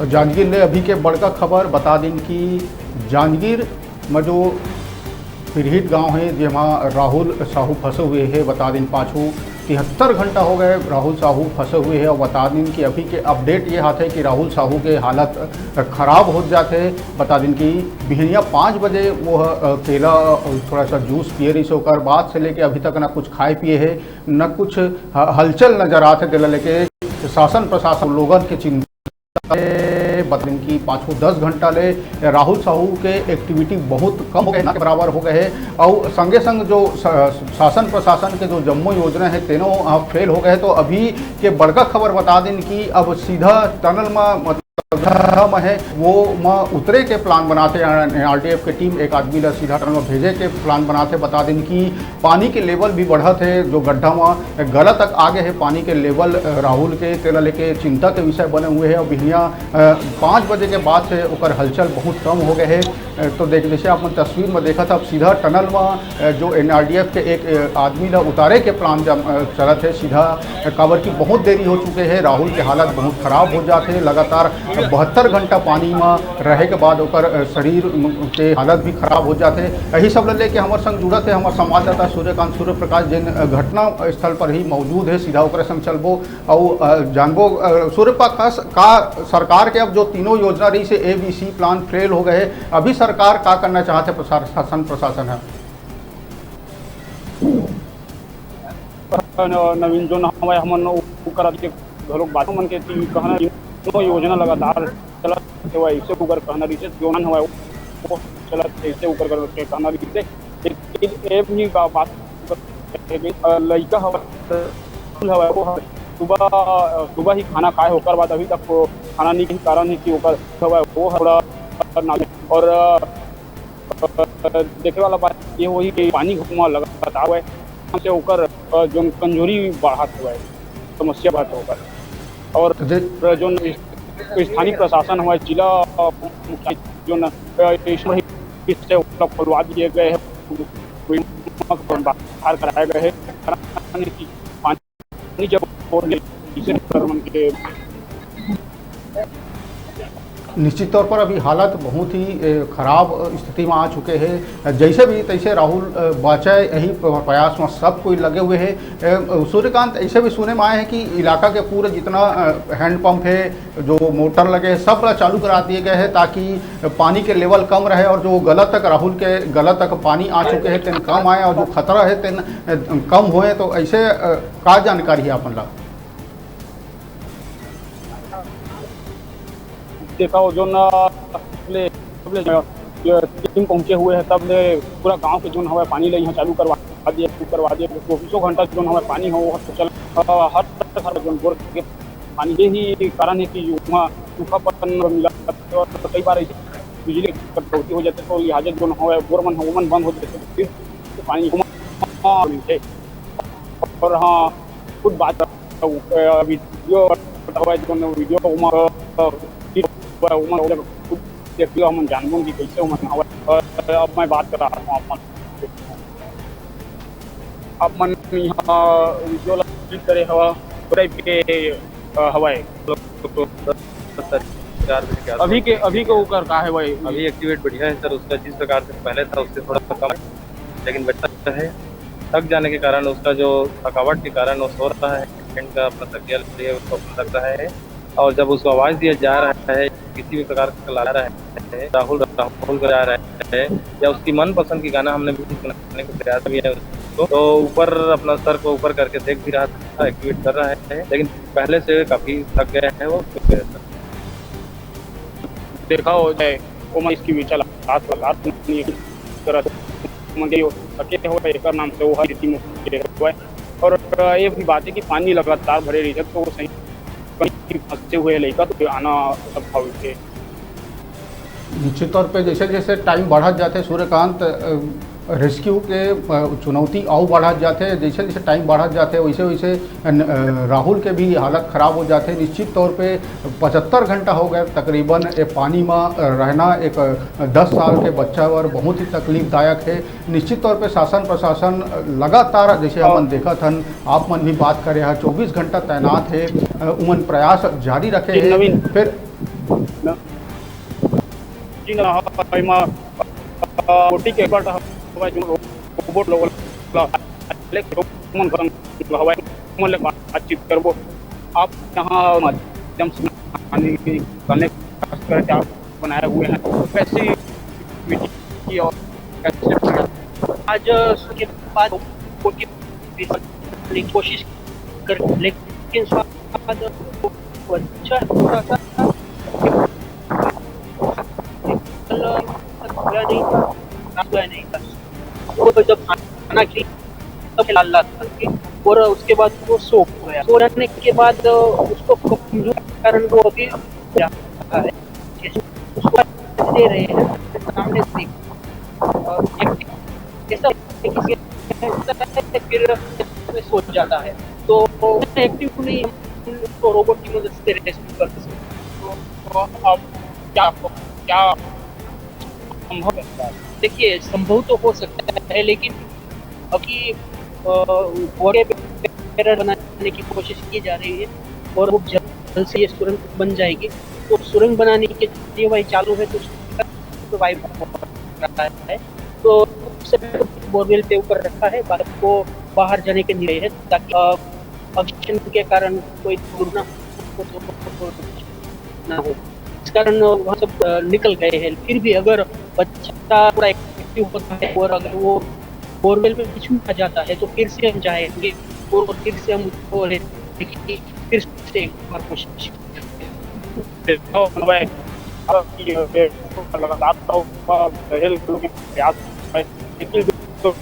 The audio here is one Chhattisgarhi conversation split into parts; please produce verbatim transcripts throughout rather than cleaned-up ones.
जांजगीर ले अभी के बड़का खबर बता दिन कि जांजगीर म जो पिरहिट गांव हे, जेमा राहुल साहू फंसे हुए हे। बता दिन पाछू तिहत्तर घंटा हो गए राहुल साहू फंसे हुए हे। और बता दिन कि अभी के अपडेट ये आथे कि राहुल साहू के हालत खराब होत जाथे। बता दिन कि बिहनिया पाँच बजे वो ह, अ, केला अउ थोड़ा सा जूस पिए रहिस हे। ओकर बाद से लेके अभी तक ना कुछ खाए पिए हे, न कुछ ह-, हलचल नजर आथे। तेला लेके शासन प्रशासन लोगन के चिंता हे। बता दिन कि पाछू दस घंटा ले राहुल साहू के एक्टिविटी बहुत कम हो गए, ना के बराबर हो गए हे। अउ संगे संग जो स-, शासन प्रशासन के जो जम्मो योजना हे, तेनो, अ, फेल हो गए हे। तो अभी के बड़का खबर बता दिन कि अब सीधा टनल म, मतलब, गड्ढा म हे, वो म उतरे के प्लान बनाथे। एनडीआरएफ के टीम एक आदमी ला सीधा टनल म भेजे के प्लान बनाथे। बता दिन कि पानी के लेवल भी बढ़त हे, जो गड्ढा म गला तक आ गए हे पानी के लेवल, अ, राहुल के, तेला लेके चिंता के विषय बने हुए हे। और बिहनिया, अ, पाँच बजे के बाद से ओकर हलचल बहुत कम हो गए हे। अ, तो देख, जैसे आप मन तस्वीर में देखत हव, अब सीधा टनल में, अ, जो एनडीआरएफ के एक, अ, आदमी ला उतारे के प्लान जम-, अ, चलत हे सीधा, अ, काबर कि बहुत देरी हो चुके हे। राहुल के हालत बहुत खराब हो जाथे, लगातार बहत्तर घंटा पानी में रहे के बाद ओकर, अ, शरीर के हालत भी खराब हो जाथे। यही सब ला लेके हमर संग जुड़त हे हमर संवाददाता सूर्यकांत सूर्य प्रकाश, जेन, अ, घटना स्थल पर ही मौजूद हे। सीधा ओकरे संग चलबो अउ, अ, जानबो, अ, सूर्य प्रकाश, का सरकार के अब जो तीनों योजना रहिस हे, A B C plan fail हो गए हे, अभी सरकार का करना चाहत हे, प्रशासन प्रशासन हे? न-, नवीन जोन हवय, हमन ओकर अधिक घलोक बात मन के ती कहना, तीनों योजना लगातार चलत हवय, इसे ओकर कहना रहिस हे, जोन हवय, वो चलत हे, इसे ओकर के कहना रहिस हे। लेकिन ए भी बा-, बात अ, लइका हवय, स्कूल हवय, वो हवय, सुबह, अ, सुबह ही खाना खाए, ओकर बाद अभी तक वो खाना नहीं, यही कारण है कि ओकर हवय, वो हवय थोड़ा नाजुक। और, अ, अ, देखे वाला बात ये होही कि पानी घुमा लगातार हवय, से ओकर, अ, जोन कमजोरी बढ़त हवय, समस्या बढ़त हवय। और तो जे- जोन स्थानीय प्रशासन हवय, जिला, अ, मुख्यालय, जोन, अ, इसमें से ओला खोलवा दिए गए हैं, बाहर कराए गए हैं, कारण है कि पानी जब इसे संक्रमण के निश्चित तौर पर अभी हालत बहुत ही, ए, खराब स्थिति में आ चुके हैं। जैसे भी तैसे राहुल, अ, बाँचे, यही प-, प्रयास में सब कोई लगे हुए हैं। ए, सूर्यकांत, ऐसे भी सुने में आए हैं कि इलाका के पूरे जितना, अ, हैंडपंप है, जो मोटर लगे हैं, सब ला चालू करा दिए गए हैं, ताकि पानी के लेवल कम रहे और जो गला तक, राहुल के गला तक पानी आ चुके हैं, तेन कम आए और जो खतरा है, तेन, अ, कम होए। तो ऐसे, अ, का जानकारी है अपन ला? देखा हो, जोन, अ, सबले, सबले, अ, ये टीम पहुंचे हुए हैं, तब ले पूरा गांव के जोन हवय पानी ले यहाँ चालू करवा दिए, करवा दिए। चौबीसों घंटा जोन हवय पानी हो, वो तो चल, अ, हर, हर जोन बोर के पानी, यही कारण है कि वहाँ सूखापन मिला और कई बार ऐसे बिजली कटौती हो जाते तो लिहाजा जोन हवय बोर मन हो, वो मन बंद हो जाते, फिर पानी घुमा मिलते। और हाँ, खुद बात, अ, वीडियो हवय, जोन वीडियो घुमा, अ, हवय, वो मन खुद देख लियो, हमन जानबो कि कैसे वो मन हवय। और अब मैं बात कर रहा हूँ अपन, आप मन यहाँ वीडियो ला क्लिक करे हवा, टाइप के, अ, हवय। सर, चार बजे के अभी के, आसपास। अभी के ओकर का है भाई? अभी एक्टिवेट बढ़िया है सर, उसका जिस प्रकार से पहले था उससे थोड़ा सा कम है, लेकिन बच्चा है, थक जाने के कारण, उसका जो थकावट के कारण वो सो रहा है, ट्रीटमेंट का अपना तकिया लिए उसको अपना रख रहा है। और जब उसको आवाज़ दिया जा रहा है, किसी भी प्रकार का ला रहा है, राहुल, राहुल का जा रहा है, या उसकी मनपसंद की गाना हमने भी सुनाने का प्रयास भी है उसको, तो ऊपर अपना सर को ऊपर करके देख भी रहा था, एक्टिवेट कर रहा है, लेकिन पहले से काफ़ी थक गया है वो। देखा हो जाए, वो मैं इसकी विचार हाथ लगा नहीं कर, मन के यो थके हो, एकर नाम से वो हर रीति में हुआ है। और ये भी बात है कि पानी लगातार भरे रही है, तो वो सही कहीं फंसे हुए लइका तो आना असंभव है। निश्चित तौर पे जैसे जैसे टाइम बढ़त जाथे सूर्यकांत, अ, रेस्क्यू के, अ, चुनौती अउ बढ़त जाथे। जैसे जैसे टाइम बढ़त जाथे, वैसे वैसे, अ, न-, अ, राहुल के भी हालत खराब हो जाथे। निश्चित तौर पे पचहत्तर घंटा हो गए तकरीबन ए पानी में, अ, रहना एक, अ, दस साल के बच्चा बर बहुत ही तकलीफदायक है। निश्चित तौर पे शासन प्रशासन लगातार, जैसे हमन देखत हन, आप मन भी बात करे हा, चौबीस घंटा तैनात है, अ, उमन प्रयास जारी रखे हैं। फिर मशीन हवय, एमा, अ, रोबोटिक एक्सपर्ट हवय, जो रोबोट लोग ला, इलेक्ट्रो मन संग हवय, मन ले बातचीत करबो। आप यहाँ माध्यम से कनेक्ट करके आप बनाए हुए हैं, तो कैसी विधि और कैसे आज उसके बाद कोशिश कर, लेकिन स्वाद अच्छा, थोड़ा सा नहीं था, नहीं था। वो जब खाना खिला, तब लाल लाल था। और उसके बाद वो सो गया। सो जाने के बाद उसको कमजोर कारण वो अभी है। उसको दे रहे हैं, सामने से। और ऐसा किसी फिर सो जाता है, तो एक्टिव नहीं, हम उसको रोबोट की मदद से रेस्क्यू कर सकते हैं। तो अब क्या, क्या संभव है? देखिए, संभव तो हो सकता है, लेकिन अभी, अ, वॉटर बैरर बनाने की कोशिश की जा रही है और वो जल्द से ये सुरंग बन जाएगी। तो सुरंग बनाने के लिए वही चालू है, तो उसका वाइब रहा है, तो उससे बोरवेल पे ऊपर रखा है, बाकी को बाहर जाने के लिए है, ताकि, अ, ऑक्सीजन के कारण कोई दुर्घटना हो, ना हो। इस कारण वहाँ सब, अ, निकल गए हैं। फिर भी अगर बच्चा थोड़ा एक्टिव होता है और अगर वो बोरवेल में कुछ भी आ जाता है, तो फिर से हम जाएंगे और फिर से हम उसको फिर से एक बार कोशिश। लगातार प्रयास। तो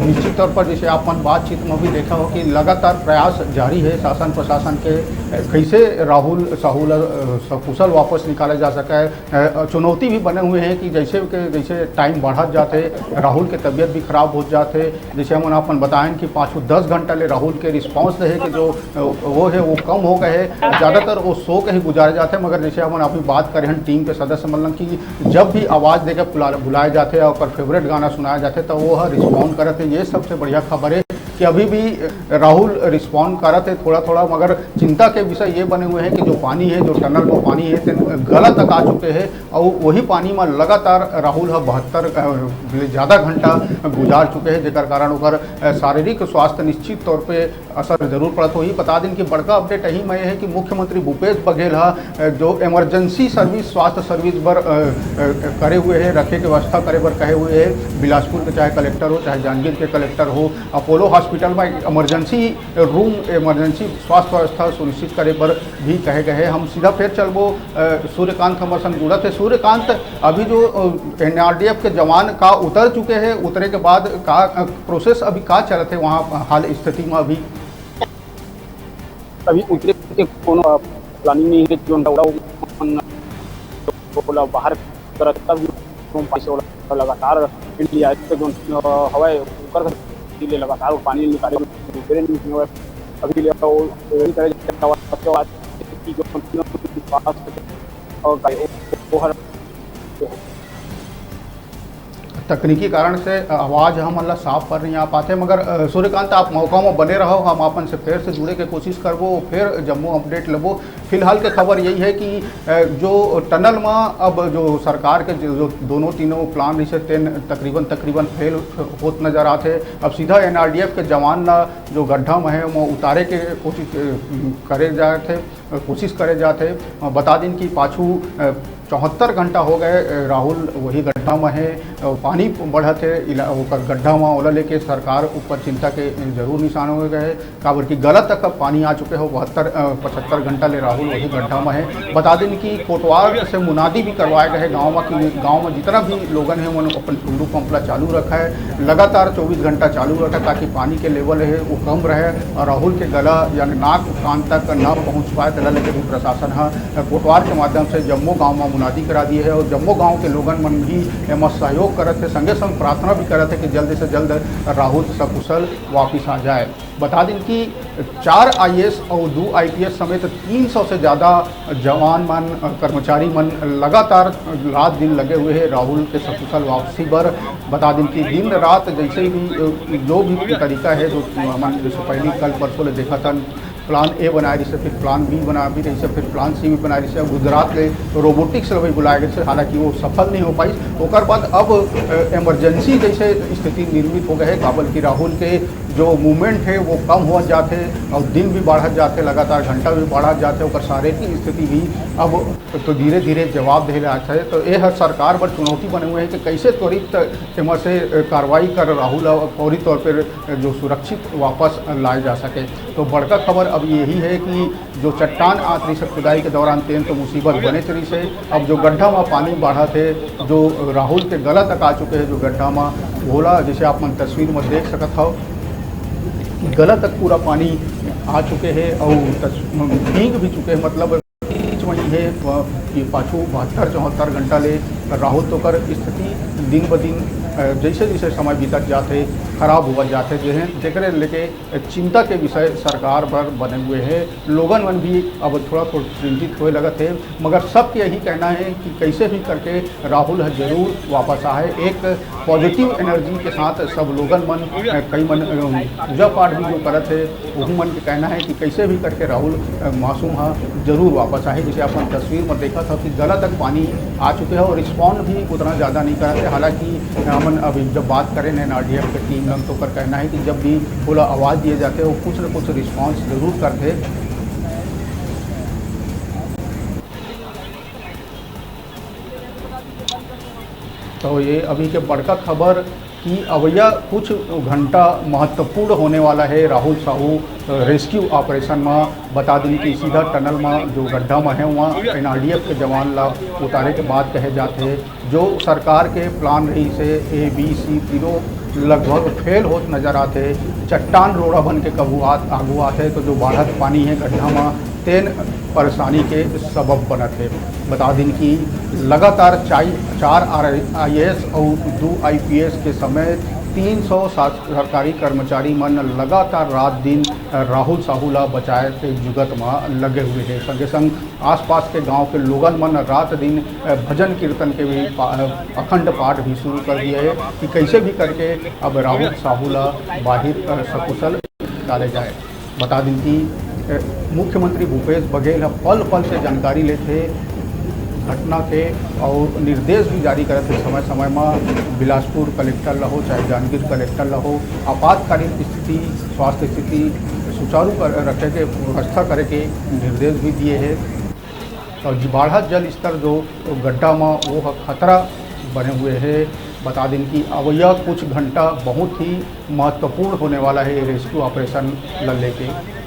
निश्चित तौर पर, जैसे आप मन बातचीत में भी देखा हो कि लगातार प्रयास जारी है शासन प्रशासन के, कैसे राहुल साहू ला, अ, सकुशल वापस निकाला जा सका है। अ, चुनौती भी बने हुए हैं कि जैसे के जैसे टाइम बढ़त जाते, राहुल के तबीयत भी खराब हो जाते। जैसे हमन अपन बताएं कि पाछू दस घंटा ले राहुल के रिस्पॉन्स रहे कि जो, अ, वो है, वो कम हो गए है, ज़्यादातर वो सो के ही गुजारे जाते हैं। मगर जैसे हमन अभी बात करे हैं टीम के सदस्य मन कि जब भी आवाज़ देके बुला-, बुलाया जाथे या ओकर फेवरेट गाना सुनाया जाथे, त वो ह रिस्पॉन्ड करत हे। ये सबसे बढ़िया खबर हे कि अभी भी राहुल रिस्पॉन्ड करत हे थोड़ा-थोड़ा, मगर चिंता के विषय ये बने हुए हैं कि जो पानी हे, जो टनल में पानी हे, तेन गला तक आ चुके हे अउ वही पानी में लगातार राहुल ह बहत्तर, अ, ले ज़्यादा घंटा गुजार चुके हे, जेकर कारण ओकर, अ, शारीरिक स्वास्थ्य निश्चित तौर पे असर जरूर पड़त होही। बता दिन कि बड़का अपडेट यही में हे कि मुख्यमंत्री भूपेश बघेल ह, अ, जो इमरजेंसी सर्विस, स्वास्थ्य सर्विस बर, अ, अ, करे हुए हे, रखे के व्यवस्था करे बर कहे हुए हे। बिलासपुर के चाहे कलेक्टर हो, चाहे जांजगीर के कलेक्टर हो, अपोलो हॉस्पिटल में इमरजेंसी रूम, इमरजेंसी स्वास्थ्य व्यवस्था सुनिश्चित करे बर भी कहे गए हे। हम सीधा फिर चलबो, अ, सूर्यकांत हमर संग जुड़त हे। सूर्यकांत, अभी जो, अ, एनडीआरएफ के जवान का उतर चुके हे, उतरे के बाद का, अ, प्रोसेस अभी का चलत हे वहाँ हाल स्थिति में अभी? अभी उतरे के कोनो प्लानिंग नहीं हे, जो ओला, ओला बाहर करत, तब भी हम पैसे ओला लगातार इंडिया के जो, अ, हवाई ओकर से ले लगातार पानी निकाले, उतरे नहीं हवाई। अभी ले वो रेडी करे जात हे, कि जो और वो हर तकनीकी कारण से आवाज हमन ला साफ कर नहीं आ पाते, मगर, अ, सूर्यकांत, आप मौका में बने रहो, हम अपन से फिर से जुड़े के कोशिश करबो, फिर जम्मो अपडेट लेबो। फिलहाल के खबर यही है कि, अ, जो टनल में अब जो सरकार के जो, जो दोनों तीनों प्लान रही से, तेन तकरीबन, तकरीबन फेल होत नजर आते। अब सीधा एनडीआरएफ के जवान ला जो गड्ढा में है, वो उतारे के कोशिश, अ, करे जाते। कोशिश करे जात हे। अ, बता दिन कि पाछू, अ, चौहत्तर घंटा हो गए, अ, राहुल वही गड्ढा में हे। अ, पानी बढ़त हे, इला-, ओकर गड्ढा में, ओला लेके सरकार ऊपर चिंता के जरूर निशान हो गए हे, काबर कि गला तक अब पानी आ चुके हो। बहत्तर, अ, पचहत्तर घंटा ले राहुल वही गड्ढा में हे। बता दिन कि कोटवार से मुनादी भी करवाए गए हे गांव में कि गांव में जितना भी लोगन हे, उन्होंने अपन टुल्लू पंप ला चालू रखा है, लगातार चौबीस घंटा चालू रखा है, ताकि पानी के लेवल है वो कम रहे और राहुल के गला यानी नाक कान तक ना पहुंच पाए, तेला लेके भी प्रशासन ह कोटवार के माध्यम से जम्मो गांव में मुनादी करा दिए है और जम्मो गांव के लोगन मन भी एमा सहयोग करत है, संगे संग प्रार्थना भी करत है कि जल्द से जल्द राहुल सकुशल वापिस आ जाए। बता दिन कि चार आईएएस और दो आईपीएस समेत तीन सौ से ज्यादा जवान मन, कर्मचारी मन लगातार रात दिन लगे हुए हैं राहुल के सकुशल वापसी बर। बता दिन कि दिन रात जैसे भी जो भी तरीका है, जो हमन जैसे पहली कल परसों ले देखा था, प्लान ए बनाए रहिस हे, फिर प्लान बी बना भी रहिस हे, फिर प्लान सी भी बनाए रहिस हे। गुजरात ले रोबोटिक्स ल भी बुलाए गए थे, हालांकि वो सफल नहीं हो पाई। ओकर बाद अब इमरजेंसी जैसे स्थिति निर्मित हो गए है, काबर कि राहुल के जो मूवमेंट है वो कम होत जात है और दिन भी बढ़त जात है, लगातार घंटा भी बढ़त जात है, ओकर शारीरिक स्थिति भी अब तो धीरे धीरे जवाब दे ला है। तो ये हर सरकार बर चुनौती बने हुए है कि कैसे त्वरित एमा से कार्रवाई कर राहुल और फौरी तौर पर जो सुरक्षित वापस लाए जा सके। तो बड़का खबर अब यही है कि जो चट्टान आत रहिस हे खुदाई के दौरान, तेन तो मुसीबत बने रहिस हे। अब जो गड्ढा में पानी बढ़त है, जो राहुल के गला तक आ चुके हैं, जो गड्ढा में भोला, जैसे आप मन तस्वीर में देख सकत हो, गला तक पूरा पानी आ चुके हैं और तस-, भींग भी चुके हैं, मतलब बीच वही है, प-, कि पाछू बहत्तर चौहत्तर घंटा ले राहुल तोकर स्थिति दिन ब दिन, अ, जैसे जैसे समय बीतत जात है, खराब होवत जात है, जेहे-, जेकरे लेके चिंता के विषय सरकार बर बने हुए है। लोगन मन भी अब थोड़ा थोड़ा चिंतित होए लगत है, मगर सबके यही कहना है कि कैसे भी करके राहुल ह जरूर वापस आए। एक पॉजिटिव एनर्जी के साथ सब लोगन मन, अ, कई मन, अ, पूजा पाठ भी जो करत है, वहू मन के कहना है कि कैसे भी करके राहुल, अ, मासूम ह जरूर वापस आए। जैसे अपन तस्वीर में देखा था कि गला तक पानी आ चुके हैं और रिस्पॉन्ड भी उतना ज़्यादा नहीं करते। हालांकि हमन अभी जब बात करें एनडीआरएफ के टीम लंग, तो ओकर कहना है कि जब भी ओला आवाज़ दिए जाते हैं, वो कुछ न कुछ रिस्पॉन्स जरूर करते। तो ये अभी के बड़का खबर कि अवइया कुछ घंटा महत्वपूर्ण होने वाला है राहुल साहू, अ, रेस्क्यू ऑपरेशन में। बता दिन कि सीधा टनल में जो गड्ढा में है, वहाँ एनडीआरएफ के जवान ला उतारे के बात कहे जाते हैं। जो सरकार के प्लान रहिस हे, ए बी सी तीनों लगभग फेल होत नजर आते। चट्टान रोड़ा बन के कभू आत, आगू आते, तो जो बाढ़त पानी है गड्ढा में, तेन परेशानी के सबब बनत है। बता दिन कि लगातार चार, चार आईएएस और दो आईपीएस के समेत तीन सौ सात सरकारी कर्मचारी मन लगातार रात दिन राहुल साहू ला बचाए के जुगत में लगे हुए हैं। संगे संग आसपास के गांव के लोगन मन रात दिन, अ, भजन कीर्तन के भी पा-, अ, अखंड पाठ भी शुरू कर दिए है कि कैसे भी करके अब राहुल साहू ला बाहिर, अ, सकुशल निकाले जाए। बता दिन कि, अ, मुख्यमंत्री भूपेश बघेल ह पल पल के जानकारी लेथे घटना के और निर्देश भी जारी करत है समय समय में। बिलासपुर कलेक्टर ला हो चाहे जांजगीर कलेक्टर ला हो, आपातकालीन स्थिति, स्वास्थ्य स्थिति सुचारू कर, रखे के व्यवस्था करे के निर्देश भी दिए है। और बाढ़त जल स्तर जो गड्ढा में वो ह खतरा बने हुए है। बता दिन कि अवइया कुछ घंटा बहुत ही महत्वपूर्ण होने वाला है रेस्क्यू ऑपरेशन ला लेके।